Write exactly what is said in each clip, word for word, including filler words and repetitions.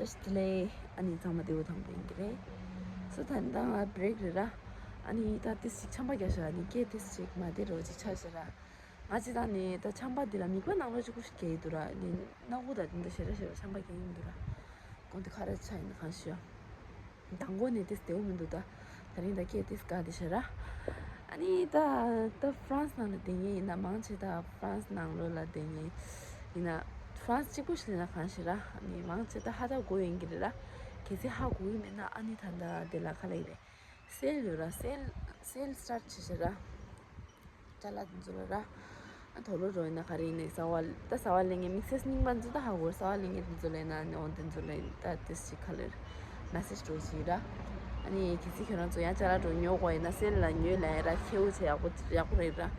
བཀྲ་ཤིས་བདེ་ལེགས། ཨ་ནི་ཚང་མ་བདེ་པོ་ཐང་པོ་ཡིན་གྱི་རེད། སོ་ད་ནི་ད་ང་བྷི་རེག་རེད་ར། ཨ་ནི་ད་ཏིས་ཅིག་ཆམ་པ་རྒྱག་ཤག་ཨ་ནི་སྐད་ཏིས་ཅིག་མ་བདེ་རོ་ཅིག་ཆགས་ཤག་ར། ང་ཅི་ད་ནི་ད་ཆམ་པ་འདི་ལ་མིག་པ་ནང་ལོགས་ཅིག་ཀུ་ཤུ་རྒྱག་གི་འདུག་ར། ཨ་ནི་སྣ་ཁུག་ད་དེ་འདྲ་ཞེ་དྲག་ཞེ་དྲག་ཆམ་པ་རྒྱག་གི་འདུག་ར། དགོང་དེ་ཁ་ར་ཆགས་ཡིན་ན་གང་ཤེས་ཡ། མདང་དགོང་ནས་ཏིས་བདེ་པོ་མི་འདུག་ད། ད་རིང་ད་སྐད་ཏིས་དཀའ་བདེ་ཤག་ར། ཨ་ནི་ད་ད་ཧྥ་རན་སི་ནང་ལ་བསྡད་མཁན་ཡིན་ན་མང་ཆེ་ད་ཧྥ་རན་སི་ནང་ལོགས་ལ་བསྡད་མཁན་ཡིན་ན། ཧྥ་རན་སི་གཅིག་པོ་ཞིག་ལ་ན་གང་ཤེས་ར། ཨ་ནི་མང་ཆེ་ད་ཧ་ད་གོ་ཡིན་གྱི་རེད་ར། གལ་སྲིད་ཧ་གོ་གི་མེད་ན་ཨ་ནི་ད་ད་དེ་ལ་ཁ་ལ་ཡི་རེད། སེལ་ཡོད་ར། སེལ་སེལ་སི་ཊར་ཊི་བྱེད་ཤག་ར། ཅ་ལག་དེ་ཚོ་ལ་ར། ཨ་དོ་ལོ་རོ་ཡིན་ན་ག་རེ་ཡིན་ནའི་གསར་པ་ད་གསར་པ་ལེན་མཁན་དམིགས་བསལ་རྙིང་པ་ཚོ་ད་ཧ་གོ། གསར་པ་ལེན་མཁན་དེ་ཚོ་ལ་ཡིན་ན་ནི་འོ་དེ་ཚོ་ལ་ཡིན་ད་དེ་ཞིག་ག་ལེར་མེ་སེ་ཇི་འགྲོ་ཞིག་ར། ཨ་ནི་གལ་སྲིད་ཁྱོད་རང་ཚོ་ཡང་ཅ་ལག་འགྲོ་ཉོ་དགོས་ཡིན་ན་སེལ་ལ་ཉོས་ལ་ཡིན་ར། ཁེའུ་བྱས་ཡག་པོ་ཡག་པོ་རེད་ར།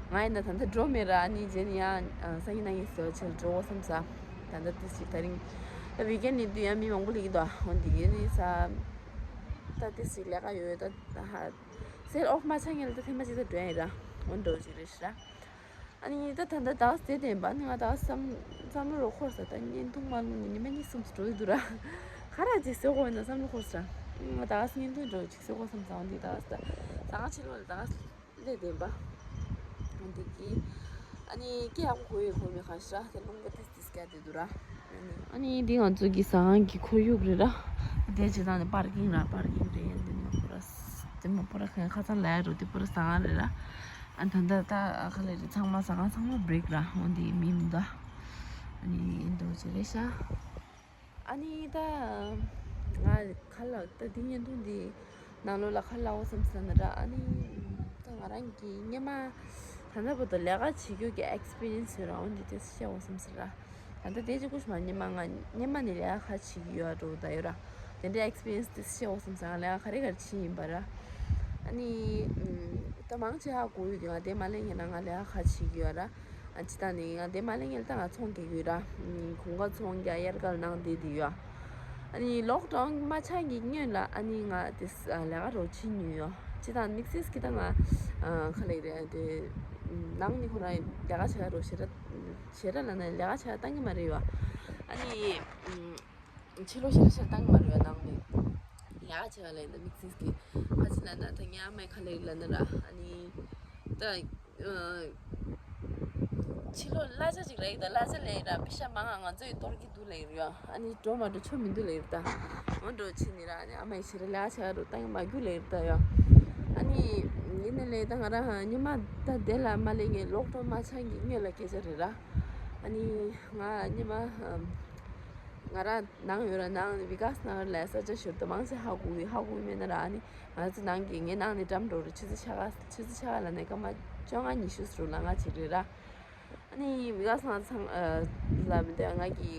ང་ཡིན་ན་ད་ལྟ་འགྲོ་མེད་ར། ཨ་ནི་རྗེས་ནས་ཡང་སང་ཉིན་གནངས་ཉིན་ཟེར་བ་བྱས་འགྲོ་དགོས་བསམ་ས། ད་ལྟ་དེ་ཞིག་ད་རིང་ད་ཝིག་ཨེན་ཌི་ནི་དུས་ཡང་མི་མང་པོ་སླེབས་ཀྱི་འདུག་འོ་འདི་གའི་ནི་ས་ད་དེ་ཞིག་ལས་ཀ་ཡོད་ད་ཧ། སེལ་ཨོཕ་མ་ཆགས་སྔོན་ལ་ད་ཐེངས་མ་གཅིག་ད་འགྲོ་ཡ་ཡིན་ར། འོ་འགྲོ་ཅིག་རེད་ཤག་ར། ཨ་ནི་ད་ད་ད་ད་ཟེར་བསྡད་པ་ནི་ང་ད་བསམ་བསམ་བློ་རོ་འཁོར་ས། ད་བརྙན་ཐུང་མ་ལོན་ནས་ཉི་མ་གཉིས་གསུམ་འགྲོ་ཡི་འདུག་ར། ག་ར་ཅིག་ཟེར་དགོས་ན་བསམ་བློ་འཁོར་ས། ང་ད་བརྙན་ཐུང་འགྲོ་ཅིག་ཟེར་དགོས་བསམ་ས། འོ་འདི་ད་ད་ཟ་ཁང་ཕྱི་ལོགས་ལ་ད་སླེབས་བསྡད་པ། འོ་འདི་གི་ཨ་ནི་སྐད་ཡག་པོ་གོ་ཡི་གོ་མེད་གང་ཤེས་ར། ད་རླུང་བུ་ཏིས་ཏིས་རྒྱག་བསྡད་འདུག་ར། ཨ་ནི་འདི་ང་ཚོ་གི་ཟ་ཁང་གི་ཁོར་ཡུག་རེད་ར། དེ་ཅི་ད་ནི་པར་ཀིང་ར། པར་ཀིང་རེད། འདི་མ་པོ་ར་འདི་མ་པོ་ར་ཁ་ཁ་ཚང་ལ་ཡ་རུ་འདི་པོ་ར་ཟ་ཁང་རེད་ར། ཨ་ད་ད་ད་ཁ་ལེ་རེད། ཚང་མ་ཟ་ཁང་ཚང་མ་བྷི་རེག་ར། འོ་འདི་མི་མི་འདུག་ཨ་ནི་འདུག་ཅི་རེད་ཤག་ཨ་ནི་ད་ང་ཁ་ལག་ད་འདི་བརྙན་ཐུང་འདི་ནང་ལོགས་ལ་ཁ་ལག་འོ་བསམ་ཟེར་ན་ར། ཨ་ནི་ད་ང་རང་གི་སྔོན་མ་ད་ལྟ་བར་དུ་ལས་ཀ་བྱེད་རྒྱུ་གི་ཨེག་སི་པི་རི་ཡན་སི་ཡོད་ར། འོ་འདི་དེ་བཤད་འོ་བསམ་ཟེར་ར། ད་ལྟ་དེ་གཅིག་པུ་ཞིག་མ། སྔོན་མ་ང་སྔོན་མ་ནས་ལས་ཀ་ག་བྱེད་ཀྱི་ཡོད་འགྲོ་ད་ཡོད་ར། དེ་འདྲའི་ཨེག་སི་པི་རི་ཡན་སི་དེ་བཤད་འོ་བསམ་ཟེར། ང་ལས་ཀ་ག་རེ་ག་རེ་བྱེད་ཡིན་པ་ར། ཨ་ནི་ད་མང་ཆེ་ཧ་གོ་ཡོད་ཀྱི། ང་དེ་མ་ལས་ངེས་ན་ང་ལས་ཀ་ག་བྱེད་ཀྱི་ཡོད་ར། ཨ་ཅི་ད་ནི་ང་དེ་མ་ལས་ངེས་ད་ང་ཚོང་རྒྱག་གི་ཡོད་ར། གོང་ཁ་ཚོང་རྒྱག་དབྱར་ཁ་ནང་དེ་དེ་ཡོད། ཨ་ནི་ལོག་ཌའུན་མ་ཆགས་ཀྱི་སྔོན་ལ་ཨ་ནི་ང་དེ་ལས་ཀ་རོ་བྱེད་མྱོང་ཡོད། ཅི་ད་དམིགས་བསལ་གྱི་ད་ང་ཁ་ལེ་རེད་དེ་ནང་ནི་ཁོ་རང་ལས་ཀ་བྱེད་རོ་ཞེ་དྲག་ཞེ་དྲག་ལ་ན་ལས་ཀ་བྱེད་བཏང་གི་མ་རེད་ཡོད། ཨ་ནི་ཕྱི་ལོགས་ཤར་ཤར་བཏང་མ་རེད་ནང་ནས། ཡག་བྱས་པ་ལ་ཡིན་ད་དམིགས་བསལ་གྱི་ཁ་ཅིག་ལ་ན་ད་ངའི་ཨ་མའི་ཁ་ལེ་ལ་ན་ར། ཨ་ནི་ད་ཕྱི་ལོགས་གླ་ཆ་ཅིག་རེད་ད། གླ་ཆ་ལས་ར་པི་ཤ་མང་ང་ང་ཚོ་ཡི་གཏོར་གྱི་འདུག་ལེ་ཡོད། ཨ་ནི་འགྲོ་མ་འགྲོ་ཆོ་མི་འདུག་ལེ་ཡོད་ད། འོ་འགྲོ་ཕྱི་ནི་ར། ཨ་ནི་ཨ་མ་ཡི་ཕྱི་ར་ལ་ཆ་རུ་བཏང་མ་རྒྱུ་ལེ་ཡོད་ད་ཡོད། ཨ་ནི་ཡིན་ནི་ལེ་ད་ང་ར་ཉི་མ་ད་དེ་ལ་མ་ལེ་ངའི་ལོག་ཏོ་མ་ཆགས་ཀྱི་སྔོན་ལ་སྐད་ཆ་རེད་ར། ཨ་ནི་ང་ཉི་མ་ང་ར་ནང་ཡོད་ར། ནང་ནི་བི་ཀཱས་ནགར་ལ་ས་ཆ་ཞོར་དུ་མང་ཆེ་ཧ་གོ་གི་ཧ་གོ་གི་མེད་ན་ར། ཨ་ནི་ང་ཚོ་ནང་གི་ངའི་ནང་ནི་འགྲམ་འགྲོ་རུ་ཆུ་ཚོད་ཕྱེད་ཀ་ཆུ་ཚོད་ཕྱེད་ཀ་ལ་ནས་སྐར་མ་བཅོ་ལྔ་ཉི་ཤུ་ཟེར་རུ་ལ་ང་ཅིག་རེད་ར། ཨ་ནི་བི་ཀཱས་ནག་ཚང་ལ་མི་འདོད་ང་གི་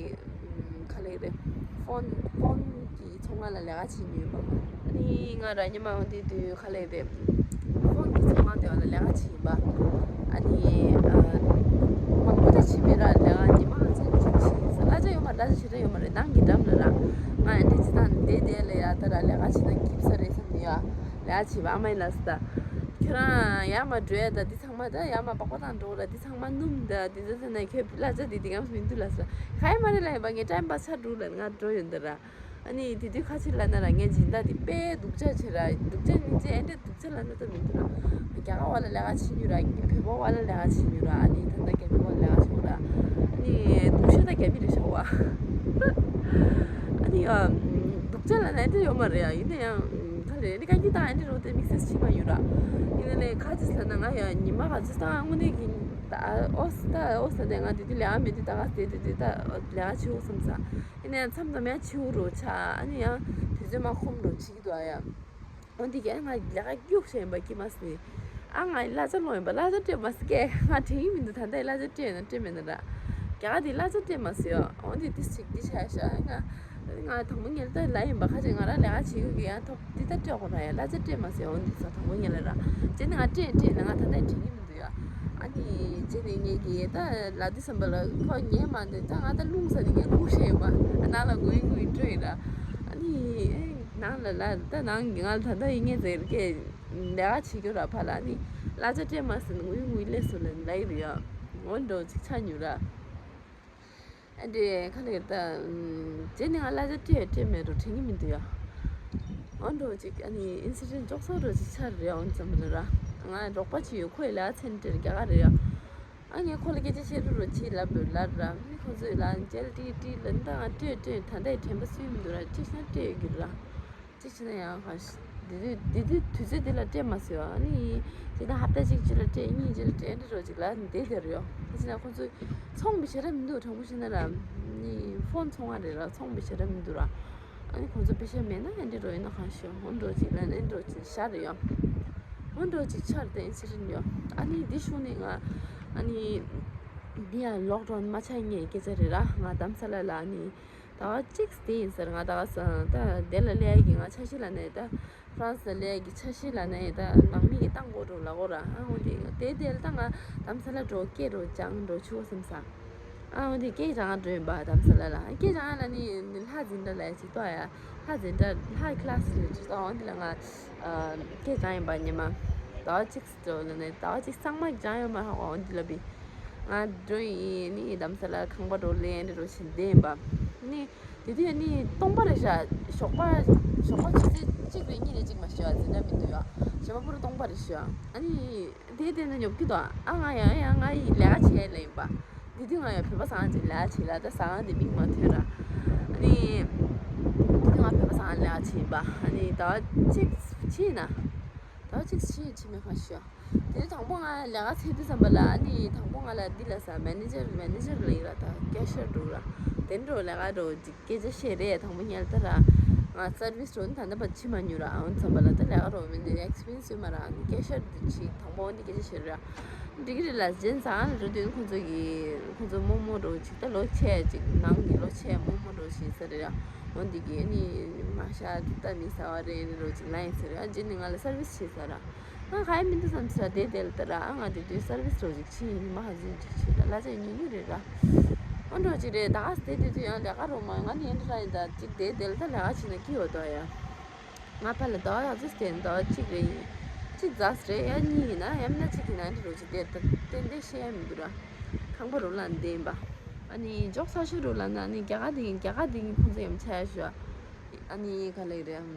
ཁ་ལེ་རེད། ཕོན་ཕོན་གི་ཚོང་ཁང་ལ་ལས་ཀ་བྱེད་མྱོང་ཡོད་པ། ཨ་ནི་ང་ར་ཉི་མ་འོང་དུས་དུས་ཁ་ལེ་རེད། ཕོན་གི་ཚོང་ཁང་དེ་བ་ལ་ལས་ཀ་བྱེད་ཡིན་པ། ཨ་ནི་མང་པོ་ད་བྱེད་མེད་ར། ལས་ཀ་ཉི་མ་ང་ཚོ་བྱེད་བྱེད་གླ་ཆ་ཡོད་མ་རེད། གླ་ཆ་ཞེ་དྲག་ཡོད་མ་རེད། ནང་གི་འགྲམ་ལ་ར། ང་ཨ་འདྲ་ཅི་དང་དེ་དེ་ལ་ཡ་ད་ར་ལས་ཀ་བྱེད་ན་འགྲིག་ས་རེད་བསམ་ནས་ཡ་ལས་ཀ་བྱེད་པ། ཨ་མ་ཡིན་ལ་ས་ད་ཁྱོད་རང་ཡར་མར་འགྲོ་ཡ་ད་འདི་ཚང་མ་ད་ཡར་མར་སྦག་སྦག་བཏང་འགྲོ་ར། འདི་ཚང་མ་སྣུམ་ད་འདི་ཚོ་ཚོ་ན་ཁྱོད་གླ་ཆ་འདི་འདི་གམ་མི་འདུག་ལ་ས། ག་ཡ་མ་རེད་ལ་ཡིན་པ། ངས་ཊའིམ་པཱས་ཆགས་འགྲོ་ལ་ང་འགྲོ་ཡོད་འདི་ར། ཨ་ནི་དེ་དུས་ཁ་ཆེ་ལ་ན་ར་ངས་སྦྱིན་བདག་དེ་དཔེ་སྡུག་ཅག་བྱེད་ར། སྡུག་ཅག་སྙིང་རྗེ་ཨེ་འདྲ་སྡུག་ཅག་ལ་ན་ད་མི་འདུག་ར། རྒྱ་གར་བ་ལ་ལས་ཀ་བྱེད་རྒྱུ་ར། བོད་པ་བ་ལ་ལས་ཀ་བྱེད་རྒྱུ་ར། ཨ་ནི་ད་ལྟ་རྒྱ་མི་བ་ལ་ལས་ཀ་བྱེད་ར། ཨ་ནི་སྡུག་ཤོས་ད་རྒྱ་མི་རེད་ཤག་པ། ཨ་ནི་ཡ་སྡུག་ཅག་ལ་ན་ཨེ་འདྲ་ཡོད་མ་རེད་ཡ། ཡིན་ན་ཡང་ཁ་ལེ་ནི་བཀའ་འགྱུར་དང་ཨེ་འདྲ་རོ་དེ་དམིགས་བསལ་བྱེད་མ་ཡོད་ར། ཡིན་ན་ལས་ཁ་ཅིག་ལ་ན་ང་ཡ་ཉི་མ་ག་ཚོད་ད་དངོས་གནས་ཀྱི་ད་ཨོ་ས་ད་ཨོ་ས་ད་ང་དེ་དུས་ལས་ཀ་མེད་དུས་ད་ག་ས་དེ་དེ་དེ་ད་ལས་ཀ་བྱེད་འོ་བསམ་ས། ཡིན་ན་ཡང་མཚམས་མཚམས་ཡང་བྱིའུ་རུ་ཆ། ཨ་ནི་ཡང་དུས་ཚོད་མ་ཁོམ་རུ་བྱེད་ཀྱི་འདུག་ཨ་ཡ། འོན་ཏེ་ཀྱང་ང་ལས་ཀ་རྒྱུགས་བྱས་ཡིན་པ་ཀྱི་མ་སི། ཨ་ང་གླ་ཆ་ལོངས་ཡིན་པ། གླ་ཆ་སྤྲད་མ་སི་ཀྱེ། ང་དྲན་གྱི་མི་འདུག་ད་ལྟ་གླ་ཆ་སྤྲད་ན་སྤྲད་མེད་ན་ར། རྒྱ་གར་དེ་གླ་ཆ་སྤྲད་མ་སི་ཡོ། འོན་ཏེ་ཏིས་ཅིག་འདི་ཆ་ཤ་ང་ང་དང་པོ་ཉལ་ད་ལ་ཡིན་པ། ཁ་ཅིག་ང་རང་ལས་ཀ་བྱེད་ཀྱི་ཡང་ཐོབ་འདི་ད་སྤྲད་དགོས་ར་ཡ། གླ་ཆ་སྤྲད་མ་སི་ཡོ། འོན་ཏེ་ས་དང་པོ་ཉལ་ལ་ར། བྱས་ནས་ང་སྤྲད་སྤྲད་ན་ང་ད་ལྟ་དྲན་གྱི་མི་འདུག་ཡ། ཨ་ནི་རྗེས་ནས་ངས་ཀྱིས་ད་ལ་དུས་བསམ་པ་ལ་ཁོ་ཉན་མ་འདོད། ད་ང་ད་རླུང་ཟ་ནས་ངས་ལུག་བཤད་ཡོད་མ། ནང་ལ་ངུས་ངུས་འགྲོ་ཡིན་ར། ཨ་ནི་ནང་ལ་ལ་ད་ནང་གི་ང་ལ་ད་ལྟ་ཡིན་ངས་ཟེར་གི་ལས་ཀ་བྱེད་རྒྱུ་ར། ཕ་ལ་ཨ་ནི་གླ་ཆ་སྤྲད་མ་ཟེར་ངུས་ངུས་སླེབས་སོང་ལ་ལ་ཡི་རེད་ཡ། འོ་འགྲོ་ཅིག་ཆ་ཉུལ་ར། ཨ་འདྲེ་ག་ལེར་ད། རྗེས་ནས་ང་གླ་ཆ་སྤྲད་སྤྲད་མེད་འགྲོ་དྲན་གྱི་མི་འདུག་ཡ། འོ་འགྲོ་ཅིག་ཨ་ནི་ཨིན་སི་ཌེན་ཊི་འཇོག་ཚོགས་འགྲོ་ཅིག་ཆར་རེད། འོ་ཙམ་ལ་ར་ང་རོགས་པ་ཅིག་ཡོད། ཁོས་ལ་ཚན་སྤྲད་རྒྱ་གར་རེད་ཡ། ཨ་ངས་ཁོ་ལ་སྐད་ཆ་བཤད་རུ་རུ་ཅིག་ལབ་ལབ་ར། ཨ་ནི་ཁོ་ཚོས་ལ་མཇལ་ཏི་ཏི་ལ་འདི་ང་སྤྲད་སྤྲད་ད་ལྟའི་དྲན་པ་སུས་མི་འདུག་ར། ཅིག་ཤ་སྤྲད་ཡོད་རྒྱུ་ར། ཅི་བྱས་ན་ཡང་ག་འདི་དུས་འདི་དུས་དུས་ཚོད་འདི་ལ་སྤྲད་མ་སྲིད་པ། ཨ་ནི་ཅི་ད་ཧབ་ཏ་གཅིག་ཅི་ལ་སྤྲད། གཉིས་ཅི་ལ་སྤྲད། འདི་རོ་ཅིག་ལ་འདི་དེར་ཡོད། ཅི་ན་ཁོ་ཚོས་ཚོང་པའི་ཞེ་དྲག་མི་འདུག་དྲང་པོ་བཤད་ན་ར། ནི་ཕོན་ཚོང་བ་རེད་ར། ཚོང་པའི་ཞེ་དྲག་མི་འདུག་ར། ཨ་ནི་ཁོ་ཚོ་པེ་ཤ་མེད་ན་ཨ་འདི་རོ་ཡིན་ན་གང་ཤོད། འོ་འགྲོ་ཅིག་ལ་ཨ་འདི་རོ་ཅིག་ཤར་ཡོད། འོ་འགྲོ་ཅིག་ཆར་དེ་ཨིན་སི་རན་ཡོད། ཨ་ནི་འདི་ཤུ་ནི་ང་ཨ་ནི་འདི་ཡང་ལོག་ཌའུན་མ་ཆགས་ངའི་སྐད་ཆ་རེད་ར། ང་རྡ་རམ་ས་ལ་ལ་ཨ་ནི། ཟླ་བ་གཅིག་དེ་ཡིན་ཟེར། ང་ཟླ་བ་ས་ད་དེ་ལ་སླེབས་ཀྱི་ང་འཆར་གཞི་ལ་ནས་ད་ཧྥ་རན་སི་ལ་སླེབས་ཀྱི་འཆར་གཞི་ལ་ནས་ད་ནང་མི་གི་བཏང་དགོས་འགྲོ་ལ་གོ་ར། ཨ་འོ་དེ་དེ་དེ་ལ་ད་ང་རྡ་རམ་ས་ལ་འགྲོ་སྐད་འགྲོ་སྦྱང་འགྲོ་ཆུ་བོ་སེམས་ས། ཨ་འོ་དེ་སྐད་སྦྱང་འགྲོ་ཡིན་པ། རྡ་རམ་ས་ལ་ལ་སྐད་སྦྱང་ལ་ནི་ལྷ་འཛིན་གྲྭ་ལ་ཅིག་ཏོ་ཡ། ལྷ་འཛིན་གྲྭ་ལྷ་ཀི་ལ་སི་ལ་ཅིག་ཏོ། འོ་དེ་ལ་ང་སྐད་སྦྱང་ཡིན་པ། ཉི་མ་ཟླ་བ་གཅིག་འགྲོ་ལ་ནས་ཟླ་བ་གཅིག་ཚང་མ་སྦྱང་ཡོད་མ་རེད། འོ་དེ་ལ་བི། ང་འགྲོ་ཡིན་ནི་རྡ་རམ་ས་ལ་ཁང་པ་འགྲོ་ལེན་འགྲོ་བཞིན་བསྡད་ཡིན་པ། ནི་དེ་དུས་ནི་སྟོང་པ་རེད་ཤག་ཞོགས་པ་ཞོགས་པ་ཆུ་ཚོད་གཅིག་རེད་གཉིས་རེད་གཅིག་མ་ཤེས་པ་འཛིན་གྲྭ་མི་འདུག་ཡ། གཞན་པ་པུ་རུ་སྟོང་པ་རེད་ཤག་ཨ་ནི་དེ་དེ་ནས་ཉོབ་ཀྱི་འདུག་ཨ་ང་ཡང་ཡང་ང་ཡི་ལས་ཀ་བྱས་ལ་ཡིན་པ། དེ་དུས་ང་ཡང་བོད་པ་ཚང་ཅིག་ལས་ཀ་བྱས་ལ་ད་ཟ་ཁང་དེ་མིག་མ་ཐོན་ར། ཨ་ནི་དེ་དུས་ང་བོད་པ་ཚང་ལས་ཀ་བྱས་ཡིན་པ། ཨ་ནི་ཟླ་བ་གཅིག་ཕྱིན་ན་ཟླ་བ་གཅིག་ཕྱིན་ཕྱིན་མེད་ཁ་ཤོ། དེ་དང་པོ་ང་ལས་ཀ་བྱེད་དུས་ཙམ་པ་ལ་ཨ་ནི་དང་པོ་ང་ལ་འདི་ལ་ས་མེ་ནེ་ཇར་མེ་ནེ་ཇར་ལ་ཡིན་ར། ད་ཀེ་ཤར་འགྲོ་ར། དེ་འགྲོ་ལས་ཀ་འགྲོ་ཅིག་སྐད་ཆ་བཤད་རེད། དང་པོ་ཉལ་ད་ར། ང་སར་བིས་འགྲོ་ནི་ད་ལྟ་བར་ཕྱིན་མ་མྱོང་ར། ཨ་འོ་ཙམ་པ་ལ་ད་ལས་ཀ་འགྲོ་མི་འདི་ཨེག་སི་པི་རི་ཡན་སི་ཡོད་མ་ར། ཨ་ནི་ཀེ་ཤར་འདི་ཅིག་དང་པོ་འདི་སྐད་ཆ་བཤད་ར། འགྲིག་གི་རེད་ལ་གཞན་ཟ་ཁང་ལ་འགྲོ་དུས་ཁོང་ཚོ་གི་ཁོང་ཚོ་རྨོ་མོ་འགྲོ་ཅིག་ད་ལོ་ཆེ་ཅིག་ནང་གི་ལོ་ཆེ་རྨོ་མོ་འགྲོ་ཞིག་ས་རེད་ར། འོ་འདི་གི་ཨ་ནི་མ་ཤ་ད་མི་ཟ་བ་རེད་ནི་རོ་ཅིག་ལ་ཡིན་ས་རེད། ཨ་རྗེས་ནི་ང་ལ་སར་བིས་བྱེད་ས་ར། ང་ག་ཡེ་མི་འདུག་བསམ་ཚེ་ར་དེ་དེ་ལ་ལྟ་ར། ཨ་ང་དེ་དུས་སར་བིས་རོ་ཅིག་ཕྱིན་ཡིན་མ་ཧ་ཟིན་ཅིག་ཕྱིན་ལ་ལ་ཅེ་ཉུ་ཉུ་རེད་ར། ཨོ་འགྲོ་ཅིག་རེད། ད་ག་སེ་དེ་དུས་ཡང་ལས་ཀ་རོ་མ་ང་ནི་ཡིན་ར་ཡིན། ད་ཅིག་དེ་དེ་ལ་ད་ལས་ཀ་བྱེད་ན་སྐྱིད་ཡོད་དོ་ཡ། ང་ཕ་ལ་ད་ག་ཡག་ཙིས་དེ་ད་གཅིག་རེད་ཡིན། གཅིག་ཛ་སི་རེད་ཡ། གཉིས་ཡིན་ན་ཡང་ན་གཅིག་ཡིན་ན་འདི་རོ་ཅིག་དེ་ད་ཏན་ཏན་ཤེས་ཡ་མི་འདུག་ར། ཁང་པ་རོ་ལ་འདེན་པ། ཨ་ནི་འཇོག་ས་ཤོད་རོ་ལ་ན་ཨ་ནི་རྒྱ་གར་དེ་ཡིན། རྒྱ་གར་དེ་ཡིན་ཁོང་ཚོ་ཡང་ཆ་ཡ་ཤོད། ཨ་ནི་ག་ལེ་རེད།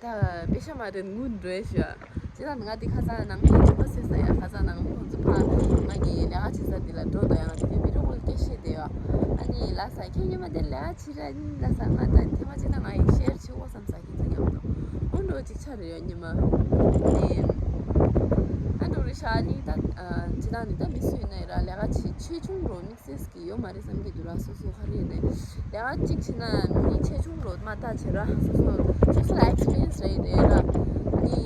ད་པེ་ཤ་མ་རེད་ངུ་འགྲོ་ཡ་ཤོད། ཅི་ད་ང་དེ་ཁ་སང་ནང་མི་གཅིག་པ་སེ་ས་ཡ། ཁ་སང་ནང་མི་ཁོང་ཚོ་ཕ་ང་གི་ལས་ཀ་བྱེད་ས་དེ་ལ་འགྲོ་དོ་ཡང་དེ་དུས་བི་ཌི་ཡོ་ཀོལ་སྐད་བཤད་དེ་ཡོད། ཨ་ནི་ལ་ས་ཁྱེད་ཉི་མ་དེ་ལས་ཀ་བྱེད་ར་ནི་ལ་ས་ང་ད་ཐེ་མ་ཅི་ད་ང་ཡི་ཤེར་བྱེད་འོ་བསམ་ས་ཁྱེད་ཚོ་མཉམ་དུ་འོ་འགྲོ་ཅིག་ཆ་རེ་ཡོད་ཉི་མ། ཨ་འགྲོ་རེ་ཤ་ནི་ད་ཅི་ད་ནི་ད་མི་སུ་ཡིན་ན་ཡི་ར་ལས་ཀ་བྱེད་ཆེ་ཆུང་རོ་མི་སེས་ཀྱི་ཡོད་མ་རེད་བསམ་གྱི་འདུག་ར། སོ་སོ་ག་རེ་ནས་ལས་ཀ་གཅིག་བྱེད་ན་མི་ཆེ་ཆུང་ལོ་མ་ལྟ་བྱེད་ར། སོ་སོ་སོ་སོ་ལ་ཨེག་སི་པི་རི་ཡན་སི་རེད་རེད་ར། ནི་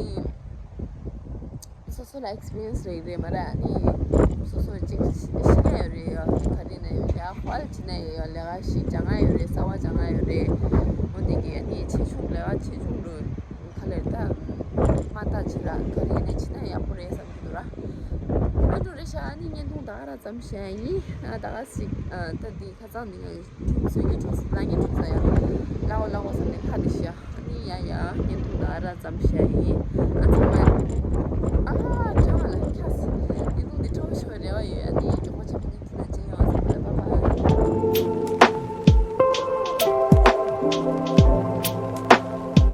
སོ་སོ་ལ་ཨེག་སི་པི་རི་ཡན་སི་རེད་རེད་མ་ར། ནི་སོ་སོ་གཅིག་ཤེས་ཀྱི་ཡོད་རེད་ཡ། ག་རེ་ནས་ཡོད་ལས་ཀ་ཧྥལ་བྱེད་ན་ཡོད་ཡ། ལས་ཀ་ཞིག་སྦྱང་ང་ཡོད་རེད། གསར་བ་སྦྱང་ང་ཡོད་རེད། འོ་འདི་གི་ནི་ཆེ་ཆུང་ལས་ཀ་ཆེ་ཆུང་ལོ་ག་ལེར་ད་མ་ལྟ་བྱེད་ར། ག་རེ་ནས་བྱེད་ན་ཡག་པོ་རེད་བསམ་གྱི་འདུག་ར། ཨ་འགྲོ་རེ་ཤ་ནི་བརྙན་ཐུང་ད་ག་ར་ཙམ་བཤད་ཡིན། ཨ་ད་ག་ཞིག་ཨ་ད་འདི་ཁ་སང་འདི་ང་ཁྲུམ་བཟོས་ཀྱི་འགྲོ་ས་ལ་ངས་འགྲོ་ས་ཡ། ལའོ་ལའོ་ས་ནས་ཁ་འདི་ཤ་ནི་ཡ་ཡ་བརྙན་ཐུང་ད་ག་ར་ཙམ་བཤད་ཡིན། ཨ་ཚང་མ་ཨ་ཧ་ཅང་ལ་ཁྱ་སི་བརྙན་ཐུང་འདི་སྤྲོ་པོ་ཞིག་རེ་བ་ཡོད། ཨ་